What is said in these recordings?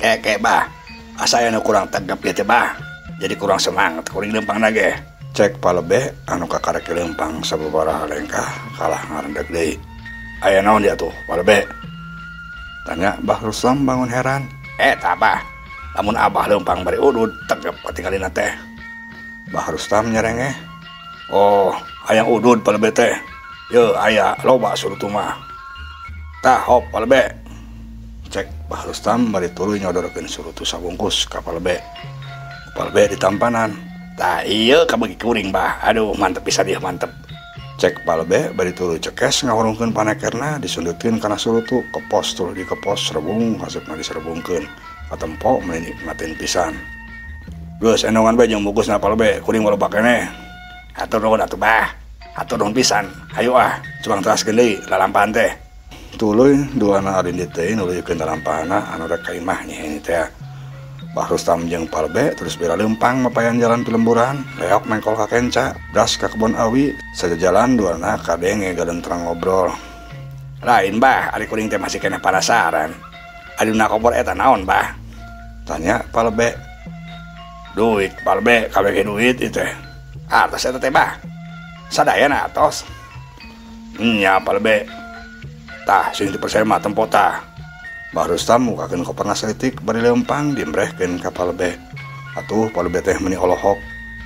Keke bah, asa aya nu kurang tegap ieu teh bah. Jadi kurang semangat kuring lempang ge. Cek palebe anu kakarek lempang sababaraha lengkah kalah ngarendeg deui. Aya naon dia tuh palebe? Tanya Bah Rustam bangun heran. Eta bah, lamun abah lempang bari udud tegep katinggalina teh. Bah Rustam nyerengeh. Oh, hayang udud palebe teh. Ye aya loba surutu mah. Tah hop palebe. Cek Bah Rustam bari tuluy nyodorkeun surutu sabungkus ka palebe. Palebe ditampanan. Tah ieu kabagi kuring bah. Aduh mantep pisan ieu mantep. Cek palebe bari tuluy cekes ngahurungkeun panekerna disundutkeun kana surutu kepos tuluy dikepos rebung hasupna diserebungkeun. Katempo meuni nikmatin pisan. Geus endongan bae jeung bungkusna palebe kuring loba keneh. Hatur nuhun atuh bah. Hatur nuhun pisan. Hayu ah, cubang teraskeun deui lalampahan teh. Tuluy duana arindit deui nuluykeun lalampahana anu rek ka imah Nyi Heni teh. Bah Rustam jeung palebe terus bera lempang mapayan jalan pilemburan, leok mengkol ka kenca, das ka kebon awi, sajajalan duana kadenge galentrang ngobrol. Lain bah, ari kuring teh masih keneh penasaran. Ari na kopor eta naon bah? Tanya palebe. Duit palebe, kabeh duit ieu teh. Atos eta teh bah. Sadayana atos. Nya palebe. Tah sing dipercaya mah tempo tah. Bah Rustam mukakeun koperna saeutik bari leumpang dimbrehkeun ka palebe. Atuh palebe teh meuni olohok,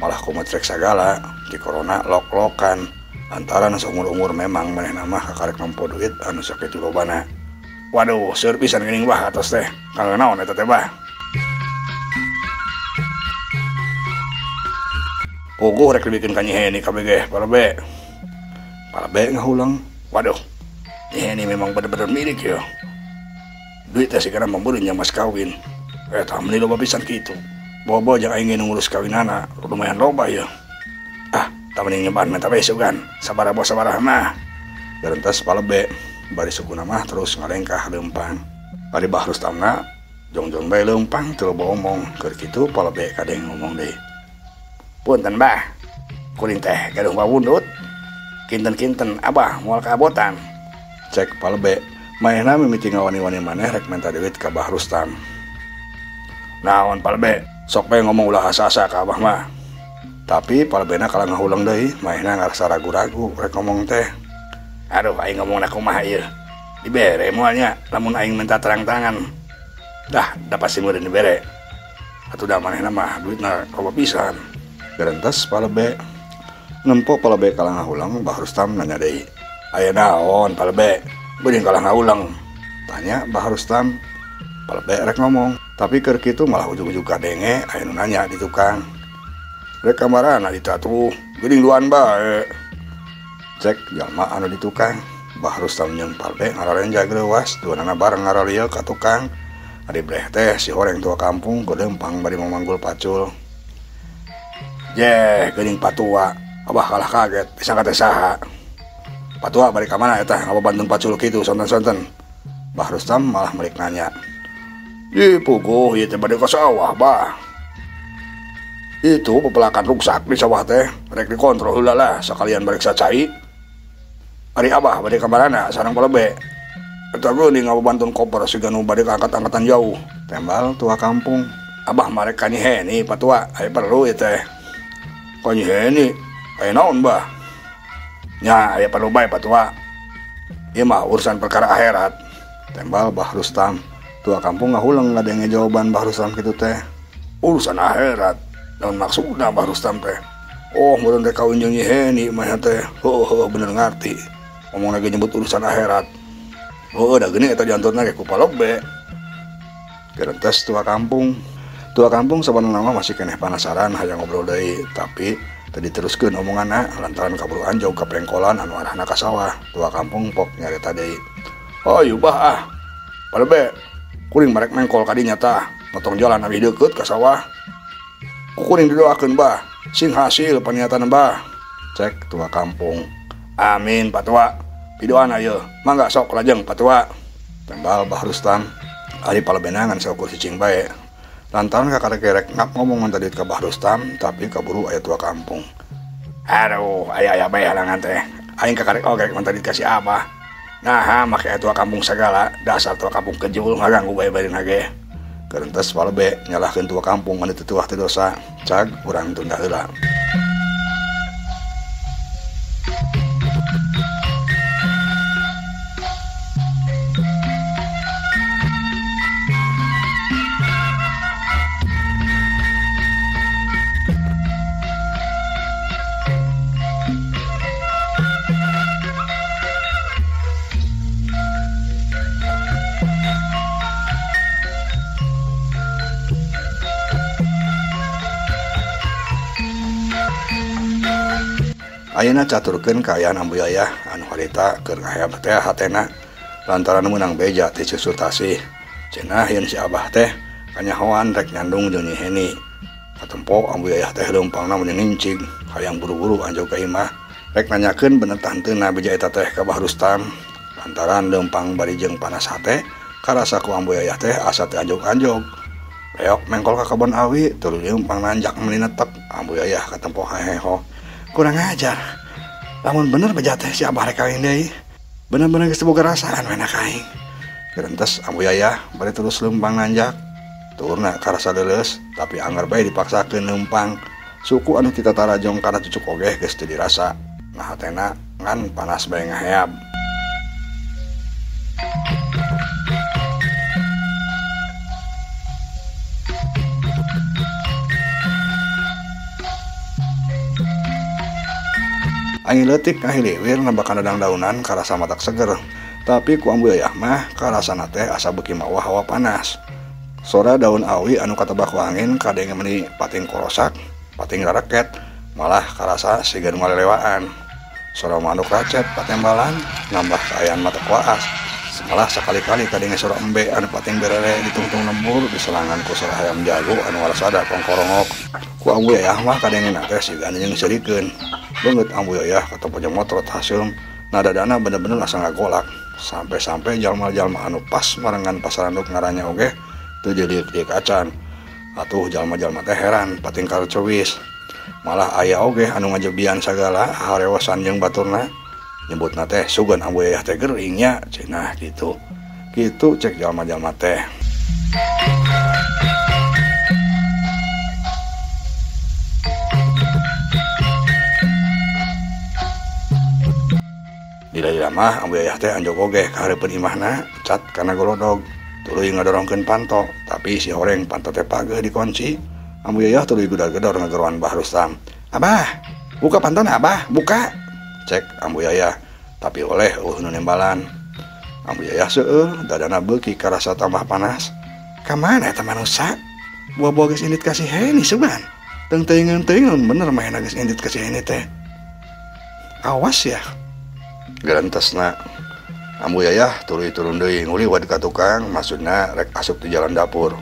malah kumatrek sagala, di corona lok-lokan. Lantaran saumur-umur memang manehna mah kakarek nempo duit anu sakitu lobana. Waduh, seueur pisan geuning bah atos teh. Kanggo naon eta teh bah? Puguh rek dibikeun ka Nyi Heni kabeh ge, palebe. Palebe ngahuleng. Waduh, Nyi Heni memang bener-bener milik ya. Duit teh sigana mamburin jeung mas kawin. Eta meuni loba pisan kitu. Bobo jeung aing ngurus kawinana lumayan loba ya. Ah, tah mending nyobaan menta bae sugan. Sabaraha sabaraha mah. Gerentas palebe bari sukuna mah terus ngalengkah leumpang. Bari Bah Rustamna jongjon bae leumpang teu loba omong. Keur kitu palebe kadeng ngomong deui. Punten bah, kuring teh gaduh pawundut. Kinten-kinten abah moal kaabotan. Cek palebe. Manehna mimiti ngawani-wani maneh rek menta duit ka Bah Rustam. Naon palebe, sok bae ngomong ulah asa-asa ka abah mah. Tapi palebena kalah ngahuleng deui, manehna ngarasa ragu-ragu rek ngomong teh. Aduh aing ngomongna kumaha ieu. Dibere moal nya lamun aing minta terang-terangan. Dah, da pasti meureun dibere. Atuh da manehna mah duitna loba pisan. Gerentes palebe. Nempo palebe kalah ngahuleng, Bah Rustam nanya deui. Aya naon palebe? Beuring kalah ngahuleng. Tanya Bah Rustam. Palebe rek ngomong, tapi keur kitu malah ujug-ujug kadenge aya nu nanya di tukang. Rek kamarana ditatuh, geuning duaan bae. Cek jalma anu di tukang. Bah Rustam jeung palebe ngararenja greuwas, duanana bareng ngaralieu ka tukang. Ari breh teh si horeng tua kampung golempang bari mamanggul pacul. Jeh, geuning patua. Abah kalah kaget, disangka teh saha. Patua bari ka mana eta ngababantun pacul kitu sonten-sonten. Bah Rustam malah merik nanya. Ih puguh ieu teh bade ka sawah bah. Itu pepelakan ruksak di sawah teh, rek dikontrol heula lah sakalian bariksa cai. Ari abah bade ka marana sareng palebe. Eta geuning ngababantun koper siga nu bade ka angkat-angkatan jauh. Tembal tua kampung. Abah marek ka Nyi Heni patua, aya perlu ieu teh. Ka Nyi Heni, aya naon bah? Nya aya perlu bae patua. Ieu mah urusan perkara akhirat. Tembal Bah Rustam. Tua kampung ngahuleng ngadenge jawaban Bah Rustam kitu teh. Urusan akhirat. Naon maksudna Bah Rustam teh? Oh, meureun rek kawin jeung Nyi Heni mah teh. Heuh heuh bener ngarti. Ngomong lagi nyebut urusan akhirat. Heuh da geuning eta dianturna ge ku palebe. Gerentes tua kampung. Tua kampung sabanana mah masih keneh penasaran hayang ngobrol deui, tapi teu diteruskeun omonganna lantaran kaburu anjog ka pengkolan anu arahna ka sawah. Tua kampung pok nyarita deui. Hayu bah ah. Palebe kuring marek mengkol ka dinya tah, motong jalan abi deukeut ka sawah. Ku kuring didoakeun bah, sing hasil paniatan bah. Cek tua kampung. Amin patua. Pidoana ieu, mangga sok lajeng patua. Tembal Bah Rustam. Ari palebena ngan saukur cicing bae. Lantaran kakarek-kerek ngap ngomong tadi ka Bah Rustam, tapi kaburu aya tua kampung. Aduh, aya-aya bae halangan teh. Aing kakarek oge tadi ka si Abah. Nah, make tua kampung segala, dasar tua kampung kejul ngaganggu bae bari nage. Gerentes palebe nyalahkeun tua kampung anu teu tuah teu dosa. Cag urang tunda heula. Ayeuna caturkeun kaayaan Ambu Yayah anu harita keur ngaheab teh hatena lantaran meunang beja ti Sutasih. Cenah yeun si Abah teh kanyahoan rek nyandung jeung Nyi Heni. Katempo Ambu Yayah teh leumpangna meuni nincig hayang buru-buru anjog ka imah rek nanyakeun bener tah henteuna beja eta teh ka Bah Rustam. Lantaran leumpang bari jeung panas hate karasa ku Ambu Yayah teh asa teu anjog-anjog. Leok mengkol ka kebon awi tuluy leumpang nanjak meuni netep. Ambu Yayah katempo haheho. Kurang ajar. Lamun bener beja teh si Abah rek kawin deui. Bener-bener geus teu boga rasaan we ka aing. Gerentes Ambu Yayah bari terus leumpang nanjak. Turna karasa leuleus tapi anggar bae dipaksakeun leumpang. Suku anu ti tatarajong kana cucuk oge geus teu dirasa. Nah hatena ngan panas bae ngaheab. Angin leutik ngahiliwir nembakan dadang-daunan karasa matak seger. Tapi ku Ambu Yayah mah karasana teh asa beuki mawah hawa panas. Sora daun awi anu katebak ku angin kadenge meuni pating korosak, pating rareket, malah karasa siga nu ngalelewaan. Sora manuk racet patembalan nambah kaayaan mata waas. Malah sakali-kali kadenge sora embe anu pating berere ditungtung lembur diselangan ku sora hayam jago anu warasada kongkorongok. Ku Ambu Yayah mah kadengena teh siga anu nyeungseurikeun. Beungeut Ambu Yayah katempo jeung motrot haseum nadadana bener-bener asa ngagolak. Sampai-sampai jalma-jalma anu pas marengan pasaranduk ngaranya oge teu jeliuk-liuk acan. Atuh jalma-jalma teh heran pating karcewis. Malah aya oge anu ngajebian sagala harewosan jeung baturna. Nyebutna teh sugan Ambu Yayah teh gering nya cenah kitu. Kitu cek jalma-jalma teh. Lila-lila mah Ambu Yayah teh anjog oge ka hareupeun imahna cat kana golodog tuluy ngadorongkeun panto tapi si horeng panto teh pageuh dikunci. Ambu Yayah tuluy gedor-gedor ngageroan Bah Rustam. Abah, buka pantona Abah, buka. Cek Ambu Yayah tapi oleh eueuh nu nembalan. Ambu Yayah seueur dadana beuki karasa tambah panas. Ka mana eta manusa? Buah-buah geus indit ka si Heni sugan. Teu teuing-teuing bener mah geus indit ka si Heni teh. Awas ya. Gerentesna Ambu Yayah tuluy turun deui nguliwat ka tukang maksudna rek asup di jalan dapur.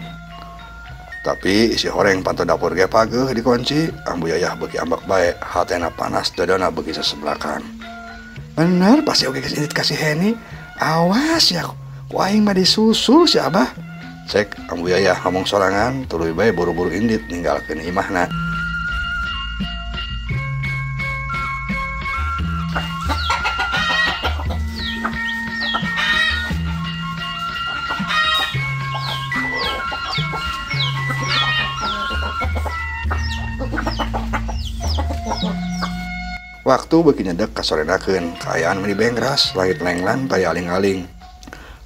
Tapi si horeng panto dapur ge pageuh dikunci. Ambu Yayah beuki ambek bae hatena panas dadana beuki sesebelakan. Bener pasti oge geus indit ka si Heni. Awas ya ku aing mah disusul si Abah. Cek Ambu Yayah ngomong sorangan tuluy bae buru-buru indit ninggalkeun imahna. Waktu beuki nyedek kasorenakeun, kaayaan meuni bengras, langit lenglang taya aling-aling.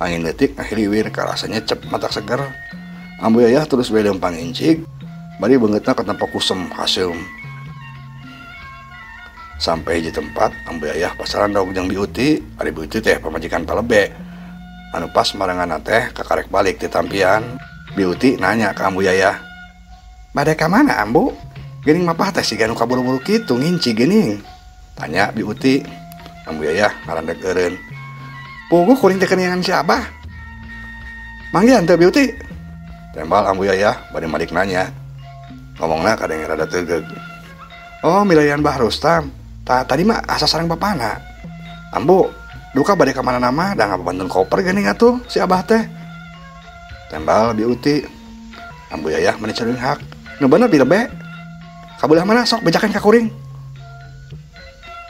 Angin leutik ngahiliwir karasa nyecep matak seger. Ambu Yayah terus bae leumpang incig, bari beungeutna katempo kusem haseum. Sampai di tempat Ambu Yayah pasarandog jeung Bi Uti, ari Bi Uti teh pamajikan palebe. Anu pas marenganna teh kakarek balik ti tampian. Bi Uti nanya ka Ambu Yayah, "Bade ka mana Ambu? Geuning mapah teh siga nu kaburu-buru kitu nginci geuning." Tanya Bi Uti. Ambu Yayah ngarandeg eureun. Puguh kuring teh keuniangan si Abah. Manggihan teu Bi Uti? Tembal Ambu Yayah bari malik nanya. Ngomongna kadenge rada tegeug. Oh, milarian Bah Rustam. Tadi mah asa sareng bapana. Ambu, duka bade ka mana nama da ngabantun koper geuning atuh si Abah teh. Tembal Bi Uti. Ambu Yayah meni ceunghak. Nu bener Bi Lebe. Kabelah mana sok bejakeun ka kuring.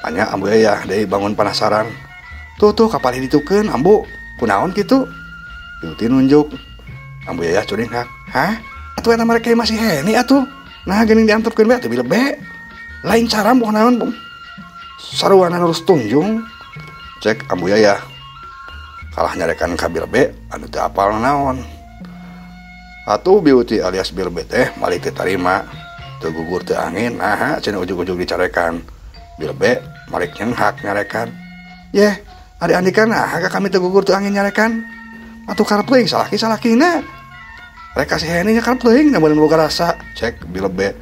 Tanya Ambu Yayah deui bangun penasaran. Tuh tuh kapal ditukeun Ambu. Kunaon kitu? Bi Uti nunjuk. Ambu Yayah curinghak. Hah? Atuh eta mereka masih Heni atuh. Nah geuning diantepkeun bae atuh bilebe. Lain cara moh naon saruana lurus tunjung. Cek Ambu Yaya. Kalah nyarekan ka Bilbe anu teu apal naon. Atuh Beauty alias Bilbe teh malik teu tarima. Teu gugur teu angin, naha cenah ujug-ujug dicarekan. Bilbe malik nyenghak nyarekan. Yeh, ari andika naha ka kami teu gugur teu angin nyarekan. Atuh karep teuing salaki-salakina. Rek ka si Heni nya karep teuing namun boga rasa. Cek Bilbe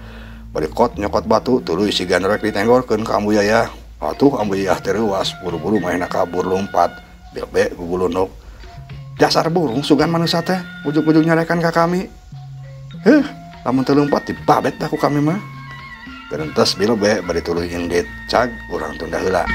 bari kot nyokot batu tuluy sigan rek ditenggorkeun ka Ambu Yaya. Atuh Ambu Yaya teh reuas buru-buru manehna kabur lompat. Bilbe gugulunuk. Dasar burung sugan manusia teh ujug-ujug nyarekan ka kami. Heuh, lamun teu lompat dibabet dah ku kami mah. Gerentes Bilbe bari tuluy indit cag urang tunda heula.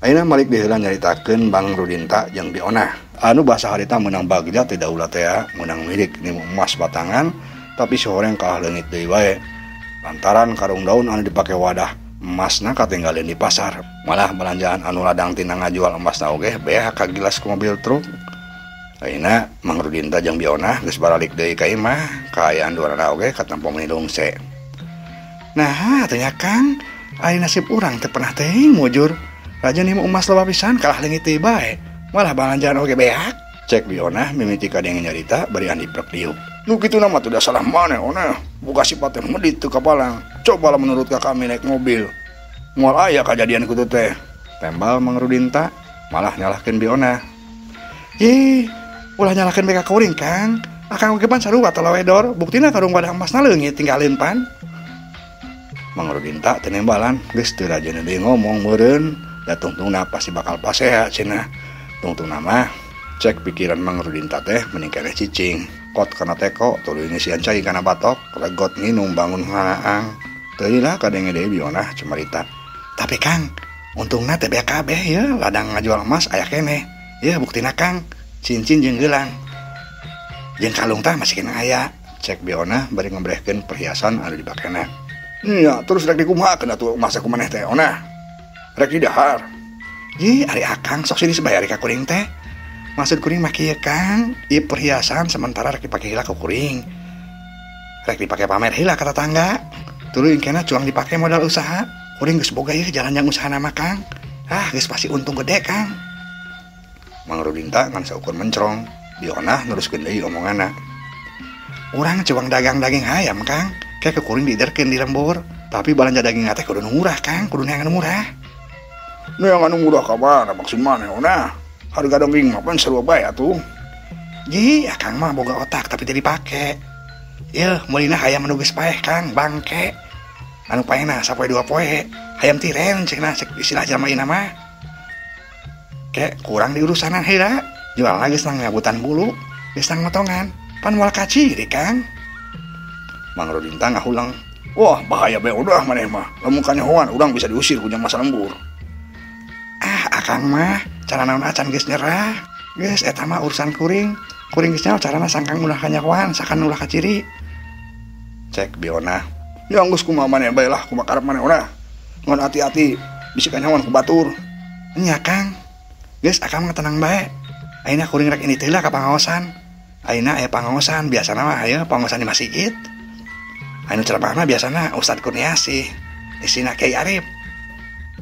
Ayeuna malik diheula nyaritakeun Bang Rudinta jeung Bionah. Anu basa harita meunang bagja teh daulat teh meunang milik nimu emas batangan tapi sihoreng kalah leungit deui wae. Lantaran karung daun anu dipake wadah emasna katinggaleun di pasar. Malah belanjaan anu ladang tina ngajual emasna oge beak kagilas ku mobil truk. Ayeuna Mang Rudinta jeung Bionah geus baralik deui ka imah, kaayaan duanana oge katempo meuni lungse. Nah, teh nya Kang, ari nasib urang teh pernah teuing mujur. Raja nimu emas loba pisan kalah leungit deui bae. Malah balanjaan oge beak. Cek Bionah mimiti kadenge nyarita bari andi prek diuk. Nu kitu mah teu salah maneh onah. Boga sifat teh medit teu kapalang. Cobalah menurut ka kami naik mobil. Moal aya kajadian kitu teh. Tembal Mang Rudinta malah nyalahkeun Bionah. Ih, ulah nyalahkeun bae ka kuring Kang. Akang oge pan sarua talawedor, buktina karung wadah emasna leungit tinggalin pan. Mang Rudinta teu nembalan, geus teu rajeun deui ngomong meureun. Da tungtungna pasti bakal pasea cenah. Tungtungna mah cek pikiran Mang Rudinta teh mending keneh cicing. Kot kana teko tuluy ngisian cai kana batok, legot nginum bangun hanaang. Teu lah kadenge deui Bionah cumarita. Tapi Kang, untungna teh beak kabeh ye ladang ngajual emas aya keneh. Ye buktina Kang, cincin jeung gelang. Jeung kalung tah masih keneh aya. Cek Bionah bari ngebrehkeun perhiasan anu dipakena. Nya, terus rek dikumahakeun atuh emas ku maneh teh onah. Rek didahar. Ih, ari akang sok sini sebayar ka kuring teh. Maksud kuring mah kieu Kang, ieu perhiasan sementara rek dipake heula ku kuring. Rek dipake pamer heula ka tetangga. Tuluy engkena cuang dipake modal usaha. Kuring geus boga ieu jalan jang usahana mah Kang. Ah, geus pasti untung gede Kang. Mang Rudinta ngan saukur mencrong. Bionah neruskeun deui omonganna. Urang cuang dagang daging hayam Kang, kayak ke kuring diiderkeun di lembur. Tapi balanja daging teh kudu nu murah Kang, kudu nu murah. Nu yang anu murah ka mana maksud maneh onah? Harga daging mah pan sarua bae atuh. Ji, akang mah boga otak tapi teu dipake. Yeuh, meulina hayam anu geus paeh Kang, bangke. Anu paehna sapoe dua poe, hayam tiren cenah cek istilah jelema ieu mah. Ke kurang diurusanan heula, jualna geus nang nyabutan bulu, geus nang motongan. Pan moal kaciri Kang. Mang Rudinta ngahulang. Wah, bahaya bae udah maneh mah. Lamun kanyahoan urang bisa diusir ku jang masa lembur. Ah, akang mah cara naon acan geus nyerah. Geus eta mah urusan kuring. Kuring geus nyaho carana sangkang ulah kanyahoan, sakan ulah kaciri. Cek Bionah. Ya geus kumaha maneh bae lah, kumaha karep maneh onah. Ngan hati-hati bisi kanyahoan ku batur. Nya Kang. Geus akang mah tenang bae. Ayeuna kuring rek ini teh lah ka pangaosan. Ayeuna aya pangaosan, biasana mah aya pangaosan di masjid. Anu ceramahna biasana Ustad Kurniasih, isina Kiai Arif.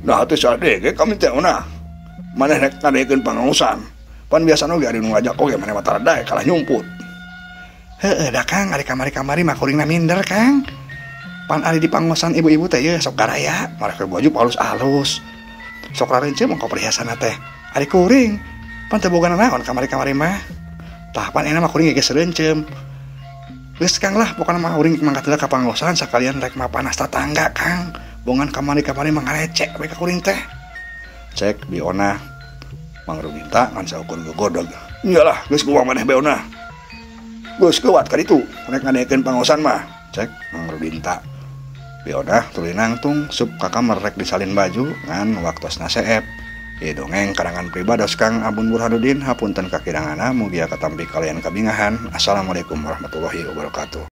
Nah teh sadege kami teh onah. Maneh rek ngadekeun pangaosan. Pan biasana oge ari nu ngajak oge maneh mah tara daek kalah nyumput. Heueuh da Kang, ari kamari-kamari mah kuringna minder Kang. Pan ari di pangaosan ibu-ibu teh ye sok garaya, marake baju alus-alus. Sok rareunceum ongko perhiasanna teh. Ari kuring pan teu boga naon kamari-kamari mah. Tah pan enak mah kuring geus reuncem. Geus Kang lah pokona mah kuring mangkat heula ka pangaosan sakalian rek mapanas tatangga Kang. Bongan kamari-kamari mah ngarecek we ka kuring teh. Cek Bi Ona Mang Rudinta ngan saukur gegodog. Iyalah geus kumaha maneh Bi Ona. Geus kuat ka ditu rek ngadekeun pangaosan mah. Cek Mang Rudinta. Bi Ona tuluy nangtung sup ka kamar rek disalin baju ngan waktosna seep. Ieu dongeng karangan pribados Kang Abun Burhanuddin hapunten kakiranganna mugia katampi kalian kabingahan. Assalamualaikum warahmatullahi wabarakatuh.